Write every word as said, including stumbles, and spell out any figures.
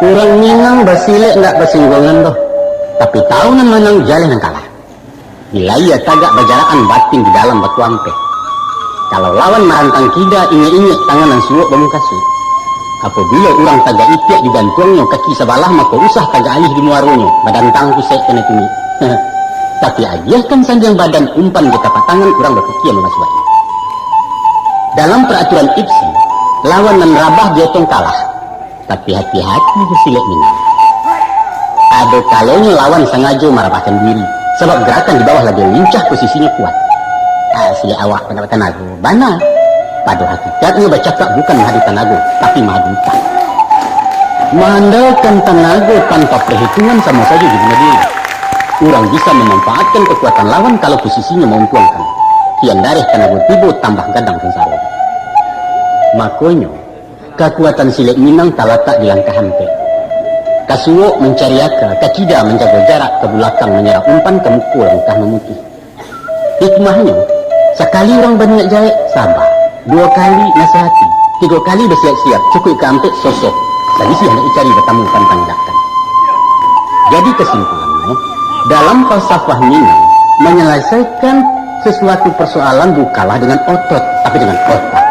Urang Minang basilek ndak basingguangan doh, tapi tahu nan manang jaleh nan kalah. Bila ia tagak bajarakan batin di dalam batu ampeh. Kalau lawan marantang kida, ingek-ingek tangan nan suok bamukasuik. Apabila urang tagak itiak digantuangnyo kaki sabalah, mako usah tagak alih di muaronyo, badantang pusek kanai tungik. Tapi agiahkan sandiang badan umpan jo tapak tangan urang bapikia mamasuaknyo. Dalam paraturan ipsi, lawan nan rabah diotong kalah. Tapi hati-hati jo silek Minang. Ado kalonyo lawan sangajo marabahkan diri, sabab garakan di bawah labiah lincah, posisinyo kuat. Ah, silek awak pado tanago, bana. Pado hakikatnyo bacakak bukan mahadu tanago, tapi mahadu utak. Maandalkan tanago tanpa parhitungan samo sajo jo bunuah diri. Urang bisa mamanfaatkan kakuatan lawan kalau posisinyo mauntuangkan. Kian dareh tanago tibo, tambah gadang sansaro. Makonyo, kakuatan silek Minang talatak di langkah ampek. Ka suok mancari aka, ka kida manjago jarak, ka bulakang manyarang umpan, ka muko langkah mamutuih. Hikmahnyo, sakali urang baniaik jahek, saba. Duo kali nasihati, tigo kali basiap-siap, cukuik ka ampek sosok. Sadisiah nak dicari batamu pantang dakkan. Jadi kasimpulannyo, dalam falsafah Minang, manyalasaikan sasuatu parsoalan bukanlah dengan otot, tapi dengan otak.